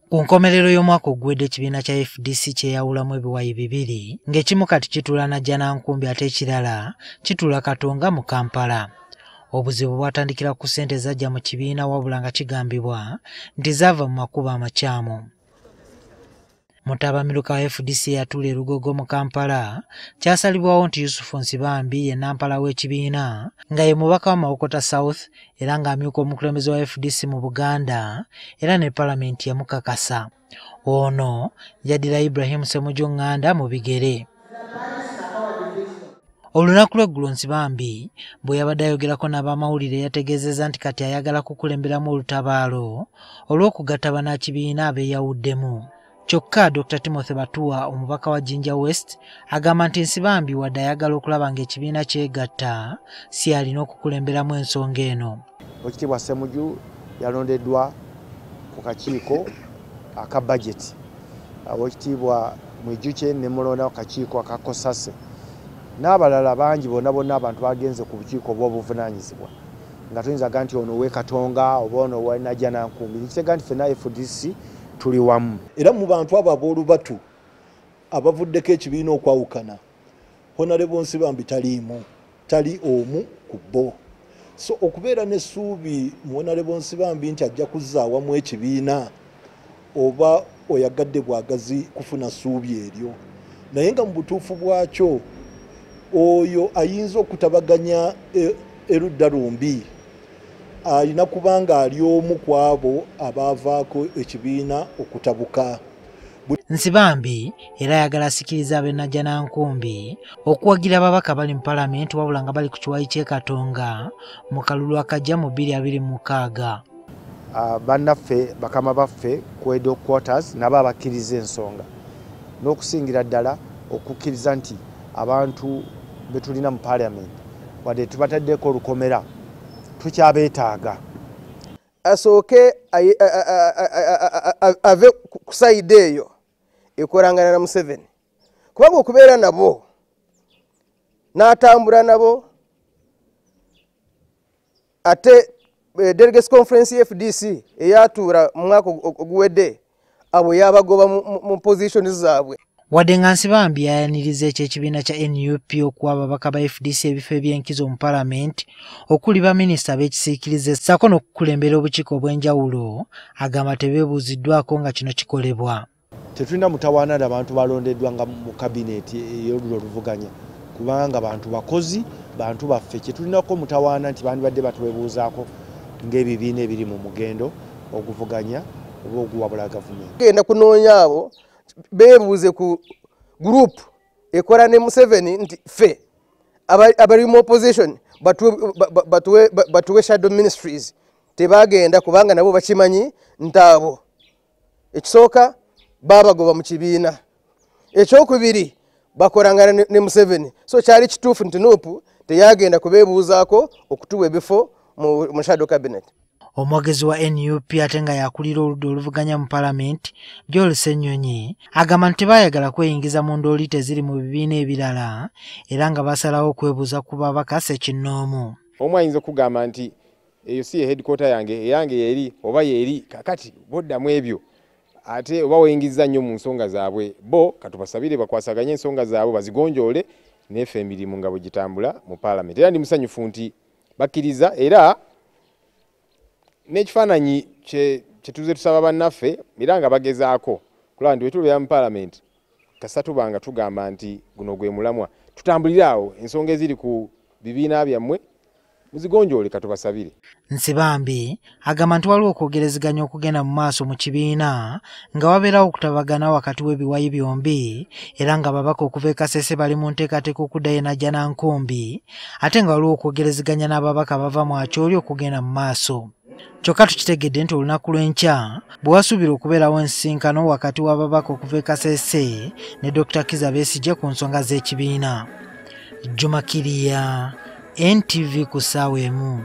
Ku nkomerero y'omwaka oguwedde ekibiina kya FDC kyeyawulamu ebiwayi bibiri ng'ekimu kati kituula Najjanankumbi ate ekirala kituula Katonga mu Kampala. Obuzibu bwatandikira ku ssente ezajja mu kibiina wabula nga kigambibwa nti zaava mu makubo amakyamu. Mutabamiruka wa FDC eyatuula e Lugogo mu Kampala kyasalibwawo nti Yusufu Nsibambi ye nampala w'ekibiina nga ye mubaka wa Mawokota South era ng'amyuka omukulembeze wa FDC mu Buganda era ne Palamenti yamukakasa. Ono yaddira Ibrahim Ssemujju Nganda mu bigere. Olunaku lw'eggulo Nsibambi bwe yabadde ayogerako n'abamawulire yategeezezza nti kati ayagala kukulemberamu olutabaalo olw'okugatta bannakibiina abeeyawuddemu. Kyokka Dr. Timothy Batuwa omubaka wa Jinja West agamba nti Nsibambi wadde ayagala okulaba ng'ekibiina kyegatta si alina okukulemberamu ensonga eno. Oweekitiibwa Ssemujju yalondeddwa ku kakiiko aka bajeti. Oweekitiibwa Mwijukye ne mulonda ku kakiiko aka Kosase. N'abalala bangi bonna bonna abantu bagenze ku bukiiko obw'obuvunaanyizibwa nga toyinza nti ono ow'e Katonga oba ono owa Najjanankumbi. Nikitegeeza nti ffenna FDC tuli wamu. Era mu bantu abo ab'olubatu abavuddeko ekibiina okwawukana, Honorable Nsibambi taliimu, tali omu ku bo. So okubeera n'essuubi mu Honorable Nsibambi nti ajja kuzza awamu ekibiina oba oyagadde bwagazi kufuna ssuubi eryo, naye nga mu butuufu bwakyo oyo ayinza okutabaganya erudda lumbi alina kubanga ali omu ku abo abaavaako ekibiina okutabuka. Nsibambi era ayagala asikiriza ab'e Najjanankumbi okuwagira ababaka bali mu Palamenti wabula nga bali ku kiwayi ky'e Katonga mu kalulu akajja mu 2026. Bannaffe bakama baffe ku headquarters nabo abakkiriza ensonga n'okusingira ddala okukkiriza nti abantu be tulina mu Parliament wadde tubataddeko olukomera tukyabeetaaga. Asooke ave ku side eyo ekolangana na Museveni, kubanga okubeera nabo n'atambula nabo ate delegates conference ya FDC eyatuula mu mwaka oguwedde abo yabagoba mu positions zaabwe. Wadde nga Nsibambi yayaniriza eky'ekibiina kya NUP okuwa ababaka ba FDC ebifo eby'enkizo mu Palamenti okuli baminisita ab'ekisiikirize ssaako n'okukulembera obukiiko obw'enjawulo, agamba tebeebuuziddwako nga kino kikolebwa. Tetulina mutawaana n'abantu balondeddwa nga mu kabineeti ey'olulwo oluvuganya kubanga bantu bakozi, bantu baffe. Kye tulinako mutawaana nti bandibadde batwebuuzaako ng'ebibiina ebiri mu mugendo oguvuganya oba oguwabula gavumenti. Genda kunoonya abo beebuuze ku group ekola ne Museveni nti ffe abali mu opposition batuwe shadow ministries. Tebagenda kubanga nabo bakimanyi nti abo ekisooka babagoba mu kibiina, ekyokubiri bakolangana ne Museveni. So kyali kituufu nti NUP teyagenda kubeebuuzaako okutuwa ebifo mu shadow cabinet. Omwogezi wa NUP ate nga yakulira oludda oluvuganya mu Palamenti Joel Ssenyonyi agamba nti tebaayagala kweyingiza mu ndooliito eziri mu bibiina ebirala era nga basalawo okwebuuza ku babaka ssekinnoomu. Omu ayinza okugamba nti eyo si ye headquarter yange, eyange yeeri oba yeeri. Kakati boddamu ebyo ate oba weyingiza nnyo mu nsonga zaabwe. Bo katubasabire bakwasaganye ensonga zaabwe bazigonjoole nefe emirimu nga bwe gitambula mu Palamenti. Era ndi musanyufu nti bakkiriza era n'ekifaananyi kye tuze tusaba bannaffe era nga bagezaako kulaba nti bwe tubeera mu Palamenti kasita tuba nga tugamba nti guno gwe mulamwa, tutambulire awo ensonga eziri ku bibiina byammwe muzigonjoole, katubasabire. Nsibambi agamba nti waliwo okwogerezeganya okugenda mu maaso mu kibiina nga wabeerawo okutabagana wakati w'ebiwayi byombi era nga ababaka okuva e Kasese bali mu nteekateeka okuddayo e Najjanankumbi ate nga waliwo okwogerezeganya n'ababaka bava mu Acholi okugenda mu maaso. Kyokka tukitegedde nti olunaku lw'enkya bwe wasuubira okubeerawo ensisinkano wakati w'ababaka okuva e Kasese ne Dr. Kizza Besigye ku nsonga z'ekibiina. Juma Kirya, NTV ku ssaawa 1.